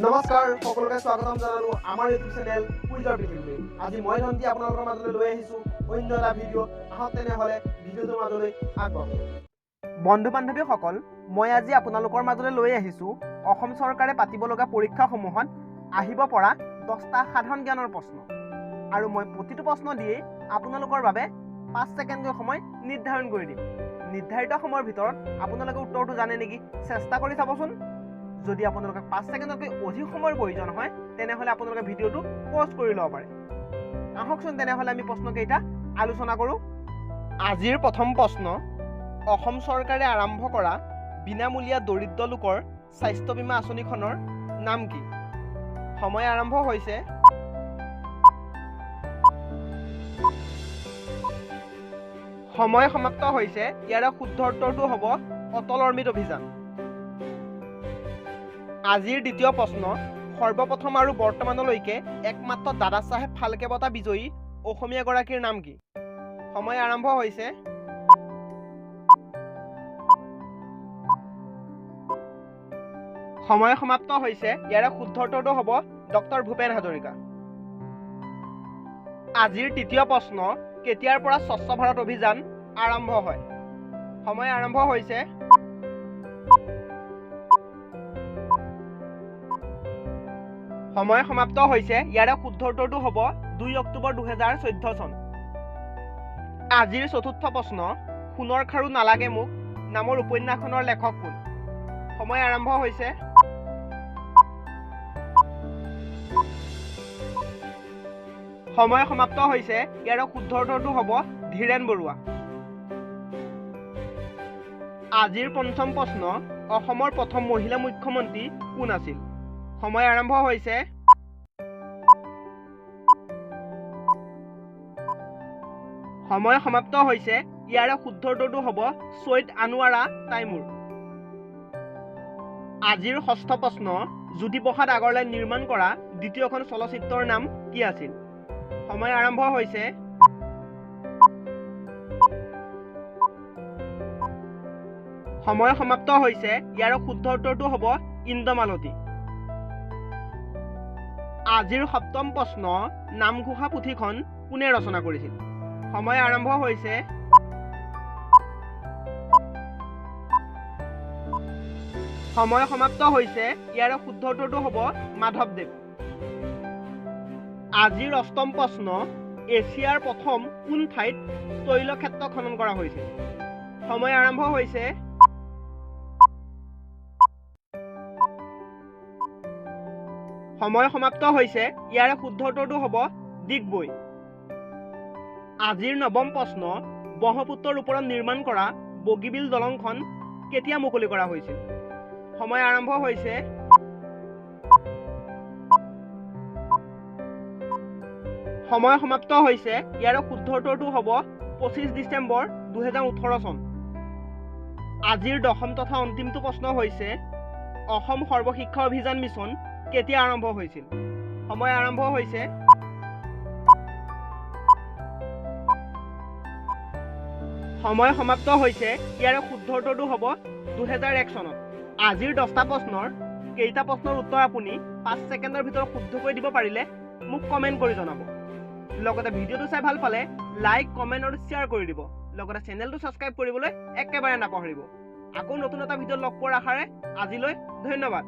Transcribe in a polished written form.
নমস্কাৰ, সকলোকে স্বাগতম জনালো আমাৰ ইউটিউব চেনেল কুইজৰ পৃথিৱীলৈ। আজি মই ধনটি আপোনালোকৰ মাজলৈ লৈ আহিছো অন্য এটা ভিডিঅ'। আহক তেনেহ'লে ভিডিঅ'টোৰ মাজলৈ আগবাঢ়ো। বন্ধু বান্ধৱীসকল, মই আজি আপোনালোকৰ মাজলৈ লৈ আহিছো অসম চৰকাৰে পাতিব লগা পৰীক্ষাসমূহত আহিব পৰা 10টা সাধাৰণ জ্ঞানৰ প্ৰশ্ন, আৰু মই প্ৰতিটো প্ৰশ্ন দিয়েই আপোনালোকৰ বাবে 5 ছেকেণ্ডকৈ সময় নিৰ্ধাৰণ কৰি দিম। নিৰ্ধাৰিত সময়ৰ ভিতৰত আপোনালোকে উত্তৰটো জানে নেকি চেষ্টা কৰি চাবচোন। যদি আপোনালোকে 5 ছেকেণ্ডতকৈ অধিক সময়ৰ প্ৰয়োজন হয় তেনেহ'লে আপোনালোকে ভিডিঅ'টো পজ কৰি ল'ব পাৰে। আহকচোন তেনেহ'লে আমি প্ৰশ্নকেইটা আলোচনা কৰোঁ। আজিৰ প্ৰথম প্ৰশ্ন, অসম চৰকাৰে আৰম্ভ কৰা বিনামূলীয়া দৰিদ্ৰ লোকৰ স্বাস্থ্য বীমা আঁচনিখনৰ নাম কি? সময় আৰম্ভ হৈছে। সময় সমাপ্ত হৈছে। ইয়াৰে শুদ্ধ উত্তৰটো হ'ব অটল অমৃত অভিযান। আজিৰ দ্বিতীয় প্ৰশ্ন, সৰ্বপ্ৰথম আৰু বৰ্তমানলৈকে একমাত্ৰ দাদা চাহেব ফাল্কে বঁটা বিজয়ী অসমীয়াগৰাকীৰ নাম কি? সময় আৰম্ভ হৈছে। সময় সমাপ্ত হৈছে। ইয়াৰে শুদ্ধ উত্তৰটো হ'ব ডক্টৰ ভূপেন হাজৰিকা। আজিৰ তৃতীয় প্ৰশ্ন, কেতিয়াৰ পৰা স্বচ্ছ ভাৰত অভিযান আৰম্ভ হয়? সময় আৰম্ভ হৈছে। সময় সমাপ্ত হৈছে। ইয়াৰে শুদ্ধ উত্তৰটো হ'ব 2 অক্টোবৰ 2014 চন। আজিৰ চতুৰ্থ প্ৰশ্ন, সোণৰ খাৰু নালাগে মোক নামৰ উপন্যাসখনৰ লেখক কোন? সময় আৰম্ভ হৈছে। সময় সমাপ্ত হৈছে। ইয়াৰে শুদ্ধ উত্তৰটো হ'ব ধীৰেণ বৰুৱা। আজিৰ পঞ্চম প্ৰশ্ন, অসমৰ প্ৰথম মহিলা মুখ্যমন্ত্ৰী কোন আছিল? সময় আৰম্ভ হৈছে। সময় সমাপ্ত হৈছে। ইয়াৰে শুদ্ধ উত্তৰটো হ'ব ছৈয়দ আনোৱাৰা টাইমুৰ। আজিৰ ষষ্ঠ প্ৰশ্ন, জ্যোতিপ্ৰসাদ আগৰৱালাই নিৰ্মাণ কৰা দ্বিতীয়খন চলচ্চিত্ৰৰ নাম কি আছিল? সময় আৰম্ভ হৈছে। সময় সমাপ্ত হৈছে। ইয়াৰ শুদ্ধ উত্তৰটো হ'ব ইন্দ্ৰমালতী। আজিৰ সপ্তম প্ৰশ্ন, নামঘোষা পুথিখন কোনে ৰচনা কৰিছিল? সময় আৰম্ভ হৈছে। সময় সমাপ্ত হৈছে। ইয়াৰ শুদ্ধ উত্তৰটো হ'ব মাধৱদেৱ। আজিৰ অষ্টম প্ৰশ্ন, এছিয়াৰ প্ৰথম কোন ঠাইত তৈলক্ষেত্ৰ খনন কৰা হৈছিল? সময় আৰম্ভ হৈছে। সময় সমাপ্ত হৈছে। ইয়াৰে শুদ্ধ উত্তৰটো হ'ব ডিগবৈ। আজিৰ নৱম প্ৰশ্ন, ব্ৰহ্মপুত্ৰৰ ওপৰত নিৰ্মাণ কৰা বগীবিল দলংখন কেতিয়া মুকলি কৰা হৈছিল? সময় আৰম্ভ হৈছে। সময় সমাপ্ত হৈছে। ইয়াৰে শুদ্ধ উত্তৰটো হ'ব 25 ডিচেম্বৰ 2018 চন। আজিৰ দশম তথা অন্তিমটো প্ৰশ্ন হৈছে, অসম সৰ্বশিক্ষা অভিযান মিছন কেতিয়া আৰম্ভ হৈছিল? সময় আৰম্ভ হৈছে। সময় সমাপ্ত হৈছে। ইয়াৰে শুদ্ধ উত্তৰটো হ'ব 2001 চনত। আজিৰ 10টা প্ৰশ্নৰ কেইটা প্ৰশ্নৰ উত্তৰ আপুনি 5 ছেকেণ্ডৰ ভিতৰত শুদ্ধকৈ দিব পাৰিলে মোক কমেণ্ট কৰি জনাব। লগতে ভিডিঅ'টো চাই ভাল পালে লাইক, কমেণ্ট আৰু শ্বেয়াৰ কৰি দিব। লগতে চেনেলটো ছাবস্ক্ৰাইব কৰিবলৈ একেবাৰে নাপাহৰিব। আকৌ নতুন এটা ভিডিঅ'ত লগ পোৱাৰ আশাৰে আজিলৈ ধন্যবাদ।